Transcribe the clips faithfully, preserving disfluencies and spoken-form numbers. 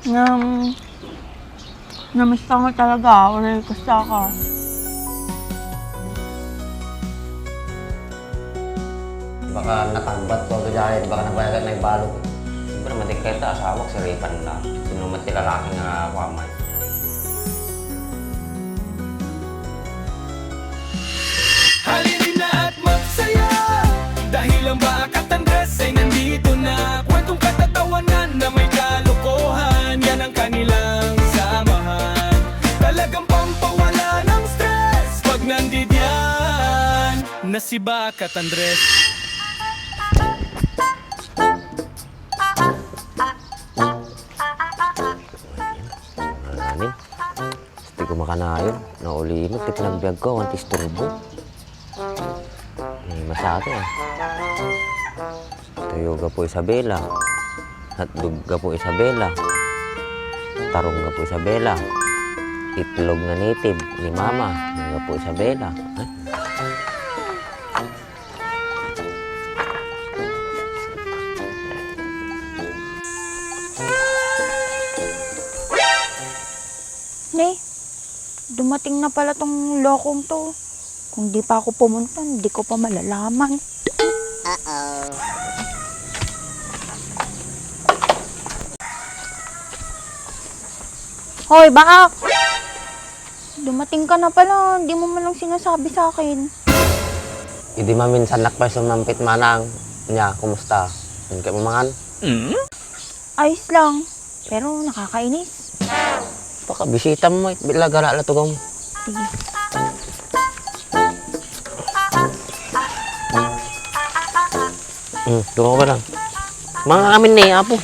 Ngem, namiss ka nga talaga, uray kasta ka. Baka natagbat ko to dyan, baka nabayagan na ibalo. Siyempre, matikay ta, asawak, siripan na. Sino man ti lalaki nga kuwan man? Halina at magsaya, dahil ang Bakat Andres ay nandito na. Kwentong katatawanan na may kalokohan, yan ang kanilang samahan. Talagang pampawala ng stress pag nandidiyan na si Bakat Andres. Ano ni? Ti kumakanayon, naulimot ti panagbiag ko, awan ti isturbo. Eh, masakit, ah. Tuyo gapu Isabela. Hotdog gapu Isabela. Tarong gapu Isabela. Itlog nga native ni Mama, gapu Isabela. Eh? Ne, dumating na pala tong lokong to. Kung di pa ako pumunta, di ko pa malalaman. Uh-oh. Hoy, Baak! Dumating ka na pala, di mo man lang sinasabi sa akin. Idi maminsan nak pa sumampit manang. Nya, kumusta? Ang kay mo mangan? Ayos lang, pero nakakainis. Pakabisita mo, eh. Bila gala la tugaw mo. Sige. Hmm, tugaw ka lang. Mga amin ni, apo.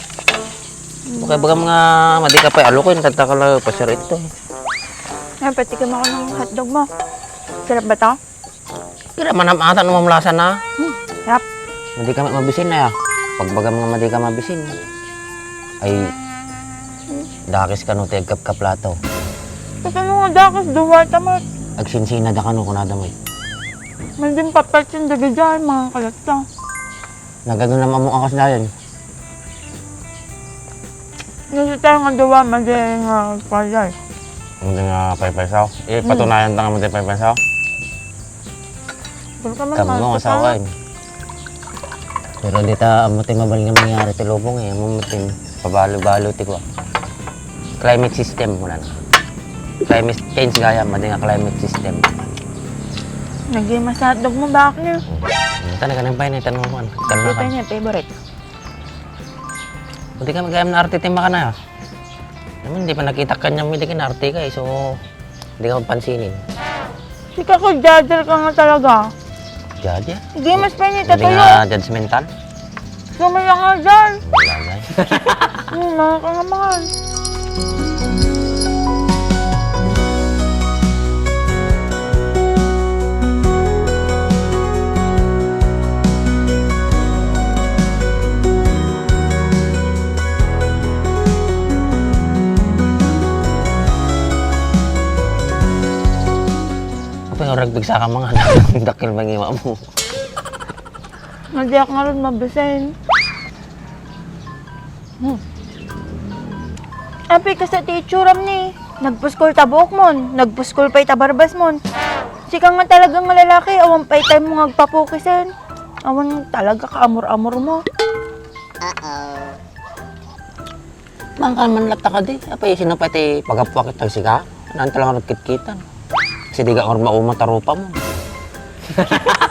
Okay, baga mga madi ka pa, alo ko, yung tanta ka lang, pasyar ito. Ay, patikim ako ng hotdog mo. Sarap ba to? Pira man am ata no mamlasa na. Hmm, sarap. Madi ka mabisin na ya. Pagbaga mga madi ka mabisin. Ay, dakis ka no, ti agkapkaplato. Kasi ano nga dakis, duwa ta, Mat. Agsinsina da ka no, kunada mo. May din papatsin, dagi dyan, mga kalasta. Nagano naman mo akas dayon? Nasi tayo nga duwa, madi nga paypay. Madi nga paypay sao? Eh, patunayan ta nga madi paypay sao? Pero ka man, Kam mo, mahal ka asawa, pa. Eh. Pero di ta, amo ti mabal nga mangyari ti lubong, eh. Amo ti pabalo-balo ti kuwa. Climate system, muna na. Climate change gaya, madi nga climate system. Naging masatdog mo, Baak niya? Hmm. Ito, nagkanang pa yun, eh, tanong mo, ano? Ito tayo niya, favorite. Pwede ka magayam na arte, ti makana. Naman, di pa nakita kanya, may di ka na arte ka, eh, so, di ka mapansinin. Sika ko, judger ka nga talaga. Judger? Hindi, mas pa niya Hindi tatayo. Nga judgmental? Sumaya nga dyan. Wala na, eh. Hmm, mga kangamangan. Apay, orag bigsa ka mga anak. Dakkel mangiwa mo. Nga diak ngarud mabisin. Hmm. Apay, kasta ti itsuram ni. Nagpuskol ta buokmon, nagpuskol pay ta barbasmon. Sika nga talaga nga lalaki, awan pay time mo nga agpapukisen. Awan talaga ka amor-amor mo. Uh-oh. Mangkan man latta kadi. Apay, sino pay ti pagapuak ita sika? Naan talaga nagkitkitan. Kasi di ka nga mauma ta rupa mo.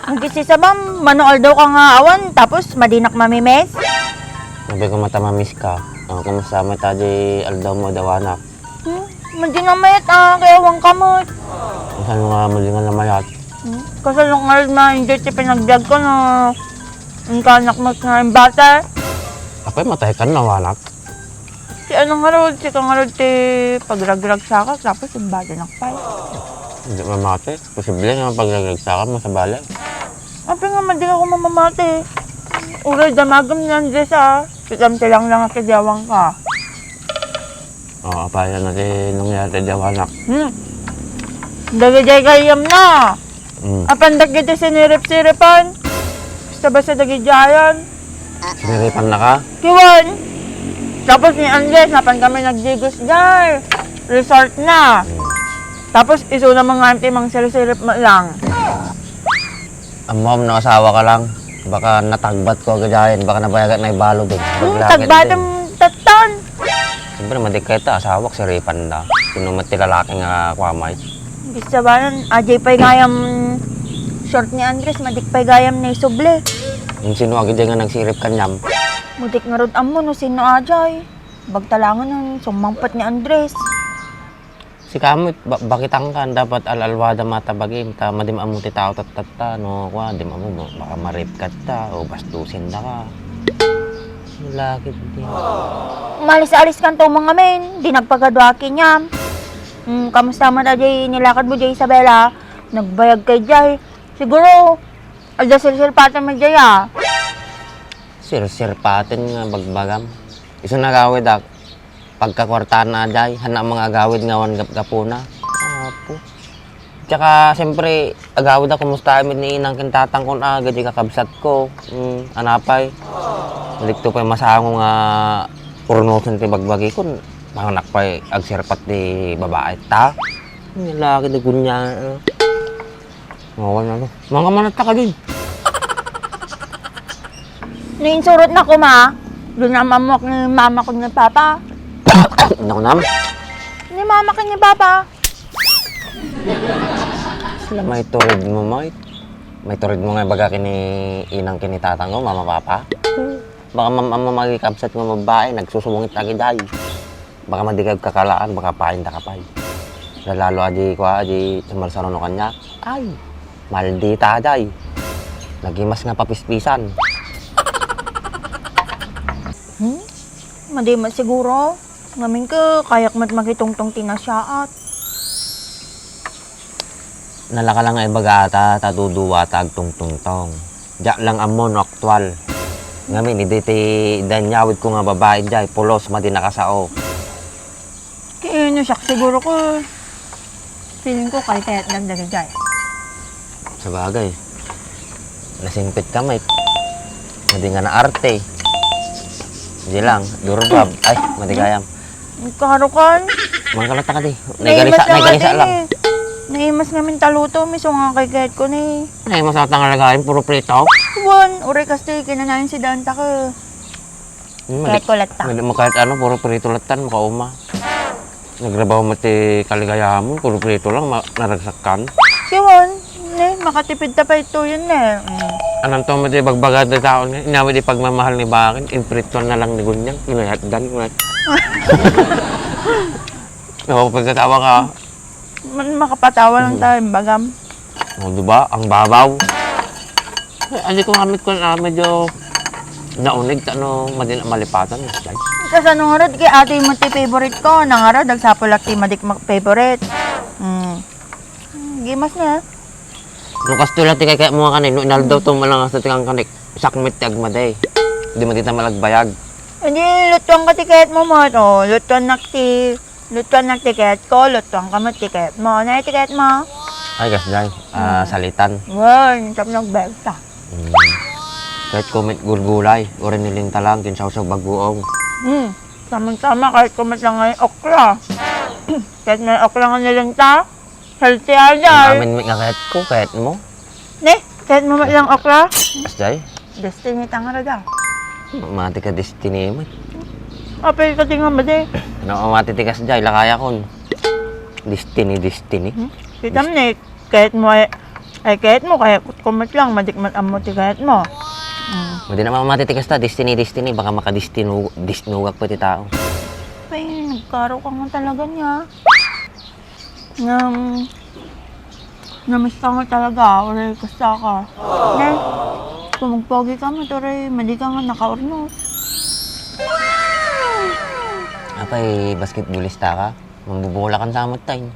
Ang kisisa, ma'am, mano aldaw ka nga awan, tapos madinak mamimes? Sabi ko mata mamis ka. Ah, kumusta mo ta di aldaw mo, dawanak? Hmm, madi nga mayat, ah, kay awan ka met. Saan nga madi nga namayat? Hmm? Kasano nga rin ma-enjoy ti pinagbiag ko no? Ang kanak mo nga yung bata? Apay, matay ka na, wanak. Ti ano ngarud, sika ngarud ti pagragragsaka, tapos imbati nakpay. Hindi mamati. Posible nga pagragragsaka mo sa balay. Apay nga, madi ako mamamati. Uray, damagem ni Andres, ah. Tikam ti lang lang a kadiawang ka. Oo, apay na ti nangyari ti diawanak. Hmm. Dagijay kayam na. Mm. Apan dagiti sinirip-siripan. Basta-basta dagidiayan. Siniripan na ka? Kiwan. Tapos ni Andres, napan kami nagdigos diay resort na. Hmm. Tapos isuna man nga ti mangsirsirip met lang. Ammom no asawaka lang. Baka natagbatko gayam, baka nabayagan na ibalud eh. Hmm, tagbatem tattan. Siyempre, madi kayat ta, asawak, siripanda. Sino met ti lalaki nga kuamay? Bistabanan, adiay pay gayam short ni Andres, madi pay gayam naisubli. Sino agi diay nga nagsirip kaniam? Madi ngarud ammo no sino adiay. Bagtalangan ang sumangpet ni Andres. Sika met, ba-, bakitangkan, dapat al-alwada mata bagim, ta madi ammo ti tao tattatta, no, kua, di ammo, ba-, baka maripkatta, o bastusin daka. Lagi di. Umalis-alis kanto mo ngamin, di nagpagadua kaniam. Hmm, kamusta man adiay nilakad mo diay, Isabela? Nagbayag kay diay. Siguro, adda sirsirpaten mo diay, ah. Sirsirpaten nga bagbagam. Isu nagawid ak. Pagkakuartana diay, hana mga agawid nga awan gapgapuna. Apo. Tsaka, siyempre, agawid a kumusta met ni inang ken tatang kon aga di kakabsat ko. Hmm, anapay. Dikto pay masango nga kurnosen ti bagbagi kon panganak pay agsirpat ti babae ta. Ni laki di gunya. Awan ano. Mga manatta ka din. Nainsurot na kuma. Doon na mamuak ni mama ko ni papa. Naku nam. Ni mama ko ni papa. Sila may turid mo, may. May turid mo nga baga kini inang kini tatang ko, mama, papa. Baka mam-, mam-, magikabsat nga babae, nagsusubungit agi diay. Baka madi kayo kakalaan, baka pain da ka pay. Lalalo adi ko, adi sumarsaruno kanya. Ay, maldita diay. Nagimas nga papispisan. Hmm? Madi met siguro. Ngamin ka, kayak met makitungtong ti nasiaat. Nalaka lang nga ibaga ta, ta duduwa ta agtungtungtong. Diak lang ammo no aktual. Ngamin, idi ti danyawid ko nga babae diay, pulos madi nakasao. Kay no siak siguro ko, feeling ko kayat-kayat lang dagiti ay. Sabagay, nasingpit ka, Mike. Madi nga naarte. Di lang, durbab. Ay, madi gayam. Karukan. Mangkalata ka di. Naimas Naigalisa, na nga naigalisa din lang. Eh. Naimas nga mintaluto, miso nga kay kayat ko ni. Naimas ata nga lagayan, puro prito. Wan, uray kastoy, kinanayon si Danta ka. Hmm, Kaya madi-, kulat ta. Madi-, makahit ano, puro prito latan, makauma. Nagrabaw mo ti kaligayahan mo, puro prito lang, ma-, naragsakan. Siwan, ne, makatipid ta pa ito yun, ne. Mm. Anam to mo ti bagbaga ti tao, ne? Inawa di pagmamahal ni Bakin, imprituan na lang ni Gunyang, inayat dan, ne? Oo, pagkatawa ka. Man, makapatawa lang Hmm. tayo, bagam. O, di ba? Ang babaw. Eh, adi ko nga mit ko na medyo naunig ta no, madi na malipatan, eh, guys. Kasano nga rod, kay ate mo ti favorite ko, nangarod, nagsapulak ti madik mag-favorite. Hmm. Hmm, gimas na. No, kastoy lang ti kay mo nga kanin, no, inaldaw to, malang sa tikang kanik, sakmit ti agmaday. Di mo dita malagbayag. Hindi, lutuan ka ti kayat mo, mo, oh, lutuan nak ti Lutuan na tiket ko, lutuan ka mo tiket mo. Ano yung tiket mo? Ay, kasjay. Ah, Hmm. salitan. Wow, yung tap nagbenta. Hmm. Kahit kumit gulgulay, uri nilinta lang, kinsawsaw bagoong. Hmm. Tamang-tama, kahit kumit lang ngayon, okra. Kahit may okra nga nilinta, healthy agad. Amin nga kahit ko, kahit mo. Ne, kahit mo lang okra. Kasjay? Destiny tangara da. Mati ka destiny mo. Apil ka di nga madi. Ano, mati ti kasjay, lakaya kon. Destiny, destiny. Hmm? Kita mo ne, kahit mo ay, ay kahit mo, kaya kumot lang, madik man amo ti kahit mo. Hmm. Madi na mamati ti kasta, destiny, destiny, baka makadestino-, destinugak pa ti tao. Ay, nagkaro ka nga talaga niya. Ngem, namiss ka nga talaga, uray kasta ka. Ne? Kung magpogi ka, maturay, madi ka nga nakaurnos. Apay, basketballista ka? Mambubulakan sa amat tayo.